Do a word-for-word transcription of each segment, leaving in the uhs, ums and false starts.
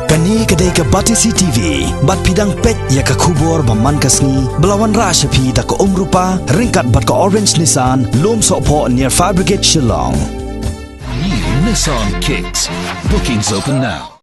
Kane ka dei ka Batesi T V, bad phi dang peit ïa ka khubor ba man ka sngi, ba la wanrah sha phi da ka Umrupa, ryngkat bad ka Orange Nissan, Lumsohphoh near Fire Brigade Shillong. New Nissan Kicks. Bookings open now.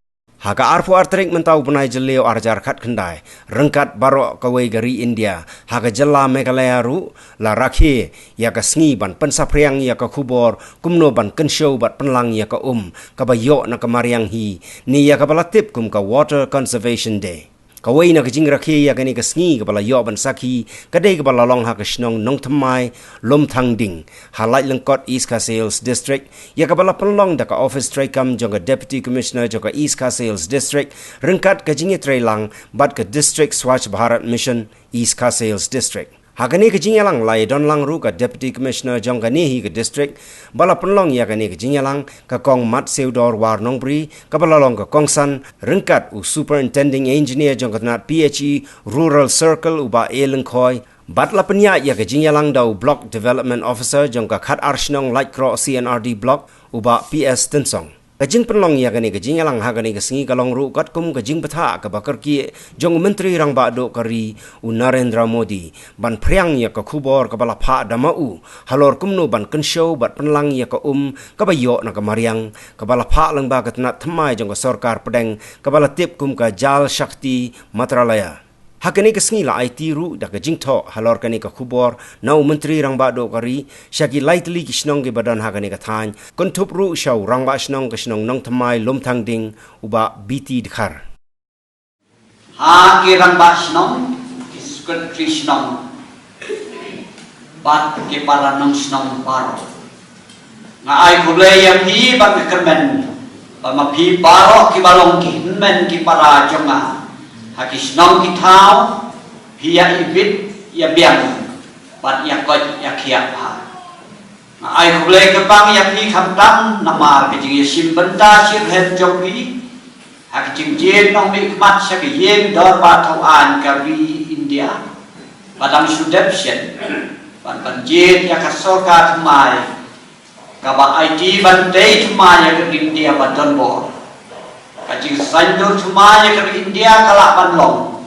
Ha ka arphew ar tarik mynta u bnai Jylliew arhajar khatkhyndai, ryngkat baroh kawei ka ri India, ha ka jylla Meghalaya ruh, la rakhe ïa ka sngi ban pynsaphriang ïa ka khubor, kumno ban kynshew bad pynlang ïa ka um, kaba ïoh na ka mariang hi, ne ïa kaba la tip kum ka Water Conservation Day. Kawei na ka jingrakhe ïa kane ka sngi kaba la ïoh ban sakhi, ka dei kaba la long ha ka shnong Nongthymmai, Lumthangding, ha Laitlyngkot, East Khasi Hills District, ïa kaba la pynlong da ka Office treikam jong ka Deputy Commissioner jong ka East Khasi Hills District, ryngkat ka jingïatreilang bad ka District Swachh Bharat Mission, East Khasi Hills District. Ha kane ka jingïalang la ïadonlang ruh ka Deputy Commissioner jong kane hi ka district, ba la pynlong ïa kane ka jingïalang, ka Kong Matsiewdor Warnongbri, kaba la long ka kongsan, ryngkat u Superintending Engineer jong ka tnat P H E Rural Circle u Bah A Lyngkhoi, bad la pynïaid ïa ka jingïalang da u Block Development Officer jong ka khatar shnong Laitkroh C and R D Block u Bah P S Tynsong. Ka jingpynlong ïa kane ka jingïalang ha kane ka sngi ka long ruh katkum ka jingbthah kaba kyrkieh jong u Myntri Rangbah Duh ka ri u Narendra Modi, ban phriang ïa ka khubor kaba la phah da ma u, halor kumno ban kynshew bad pynlang ïa ka um kaba ïoh na ka mariang, kaba la phah lyngba ka tnat thymmai jong ka sorkar pdeng, kaba la tip kum ka Jal Shakti Mantralaya. Ha kane ka sngi la aiti ruh da ka jingthoh halor kane ka khubor na u Myntri Rangbah Duh ka ri, sha ki lai tylli ki shnong kiba don ha kane ka thaiñ, kynthup ruh sha u Rangbah Shnong ka shnong Nongthymmai Lumthangding u Bah B T Dkhar. Ha ki Rangbah Shnong, ki Secretary Shnong, bad ki para nong shnong baroh. Nga ai khublei ïa phi bad nga kyrmen ba ma phi baroh kiba long ki hynmen ki para jong nga ha ki shnong ki thaw, phi ïa ibit ïa biang bad ïa koit ïa khiah bha. Nga ai khublei kyrpang ïa phi khamtam namar ka jingïashim bynta shitrhem jong phi ha ka jingjied nongmihkhmat sha ka ïing dorbar thaw aiñ ka ri India, ba dang shu dep shen ban pynjied ïa ka sorkar thymmai, kaba aiti ban tei thymmai ïa ka ri India ba donbor. Ka jingsaiñdur thymmai ïa ka ri India ka lah ban long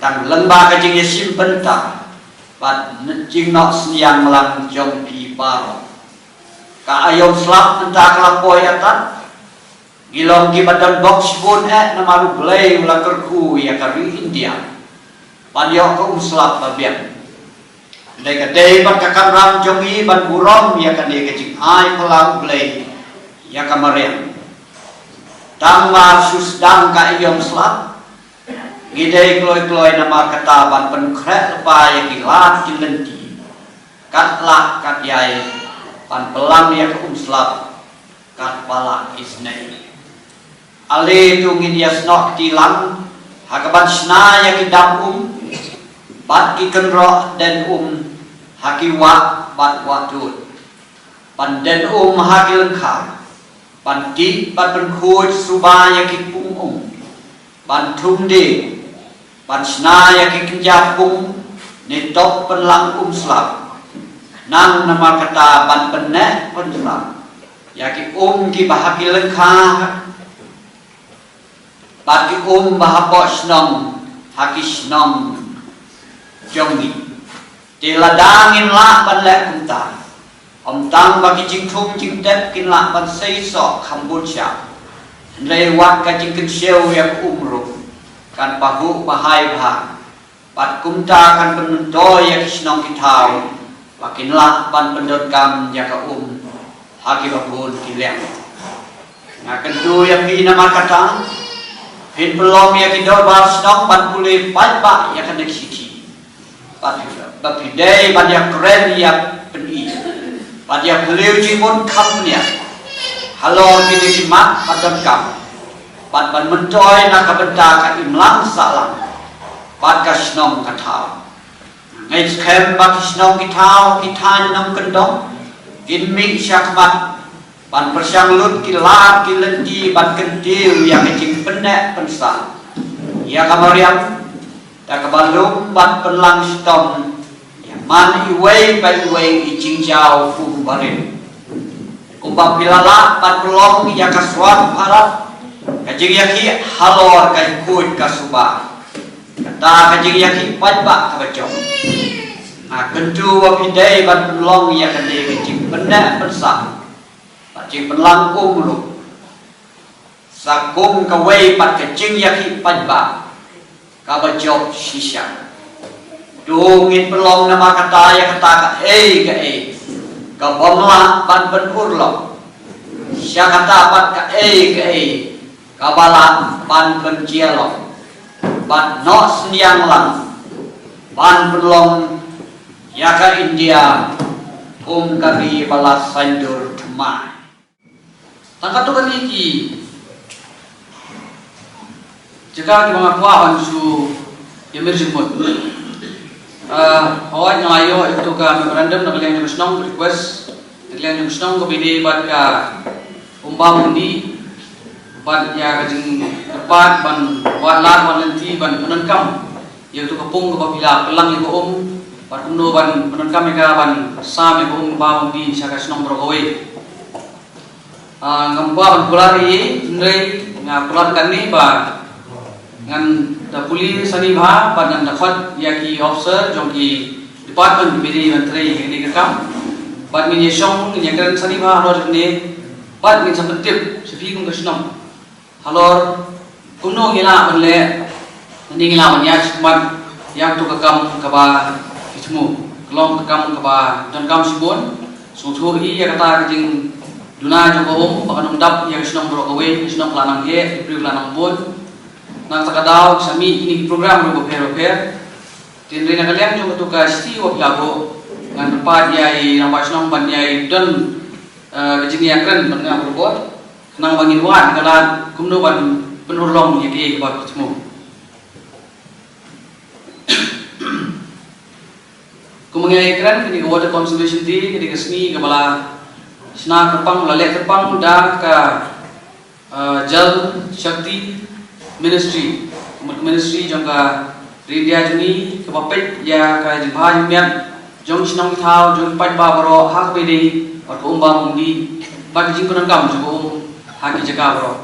tang lyngba ka jingïashim bynta bad jingnoh synñiang lang jong phi baroh. Ka aïom slap mynta ka la poi artat. Ngi long kiba don bok shibun eh namar U Blei u la kyrkhu ïa ka ri India ban ïoh ka um slap ba biang. Hynrei ka dei bad ka kamram jong ngi ban burom ïa kane ka jingai phylla U Blei ïa ka mariang. Tang mar shu sdang ka aïom slap, ngi dei kloi kloi namar kata ban pynkhreh lypa ïa ki lad ki lynti, kat lah kat ïai, ban pynlang ïa ka um slap katba lah isynei. Ale to ngin ïasnoh kti lang ha kaban shna ïa ki dam um bad ki kynroh den um ha ki wah bad wah dud. Ban den um ha ki lyngkha, ban tih bad pynkhuid suba ïa ki pung um, ban thung dieng, ban shna ïa ki kynja pung ne top pynlang um slap. Khnang namar kata ban pynneh pynslap ïa ki um kiba ha ki lyngkha bad ki um ba hapoh shnong ha ki shnong jong ngi. Te lada ngin lah ban leh kumta, ym tang ba ki jingthung jingtep kin lah ban seisoh kham bun shah, hynrei wat ka jingkynshew ïa ka um ruh kan pahuh bahai bha. Bad kumta kan pynmyntoi ïa ki shnong ki thaw ba kin lah ban pyndonkam ïa ka um ha kiba bun ki liang. Nga kyntu ïa phi namar kata, phin pynlong ïa ki dorbar shnong ban pule paidbah ïa kane ka shithi. Bad ba phi dei ban ïakren ïapyni bad ïaphylliew jingmut kham bniah halor kine ki mat ba donkam, bad ban myntoi na ka bynta ka imlang sahlang bad ka shnong ka thaw. Nga ngeit skhem ba ki shnong ki thaw, ki thaiñ nongkyndong kin mih shakhmat ban pyrshang lut ki lad ki lynti ban kyntiew ïa ka jingpynneh pynsah ïa ka mariang da kaba lum bad pynlang shitom ïa man iwei pa iwei i jingjaw kum barit. Kumba phi la lah ban pynlong ïa ka Swachh Bharat Ka jingïakhih halor ka khuid ka suba, kata ka jingïakhih paidbah kaba jop. Nga kyntu ba phi dei ban pynlong ïa kane ka jingpynneh pynsah bad jingpynlang kum ruh, sa kum kawei pat ka jingïakhih paidbah kaba jop shisha. To ngin pynlong namar kata ïa kata kaei kaei kabym lah ban pynurlong, sha kata pat kaei kaei kaba lah ban pynjia long, bad noh synñiang lang ban pynlong ïa ka India kum ka ri ba la saiñdur thymmai. Tang katto katne ki jaka kiba nga kwah ban shu ïamir jingmut. Ah, hooid, nga la ïoh ïa kato ka memorandum na ka liang jong ka shnong, request na ka liang jong ka shnong, kaba ïadei bad ka Umbam Umdih bad ïa ka jingkyrpad ban wad lad wad lynti ban pyndonkam ïa kato ka pung kaba phi la pynlang ïa ka um, bad kumno ban pyndonkam ïa ka ban sam ïa ka Umbam Umdih sha ka shnong baroh kawei. Ah, ngam kwah ban kular ei ei, hynrei nga kular kane ba ngan da pule sani bha bad ngan da khot ïa ki officer jong ki department kiba dei ban trei ïa kane ka kam. Bad ngin ïa shong, ngin ïa kren sani bha halor kane, bad ngin sa pyntip sha phi kum ka shnong halor kumno ngi lah ban leh, lane ngi lah ban ïaid shakhmat ïa kato ka kam kaba phi thmu. Ka long ka kam kaba donkam shibun. Sngewthuh hi ïa kata ka jingduna jong ka um ba kan ym dap ïa ka shnong baroh kawei, ka shnong ka la nang heh, ki briew ki la nang bun. Na kata ka daw sa mih kine ki program ruh bapher bapher. Te hynrei na ka liang jong kato ka shithi ba phi la buh, ngan kyrpad ïa i rangbah shnong ban ïai don, eh, ka jingïakren bad nga barabor, khnang ba ngin wad ïa ka lad kumno ban pynurlong ïa kaei kaba phi thmu. Kumba nga ïakren, kane ka Water Conservation Day ka dei ka sngi kaba la shna kyrpang, ba la leh kyrpang da ka, ah, Jal Shakti Ministry, ka mut ka ministry jong ka ri India jong ngi, kaba peit ïa ka jingbha jingmiat jong ki shnong ki thaw, jong ki paidbah baroh ha kaba ïadei bad ka Umbam Umdih bad ka jingpyndonkam jong ka um ha ki jaka baroh.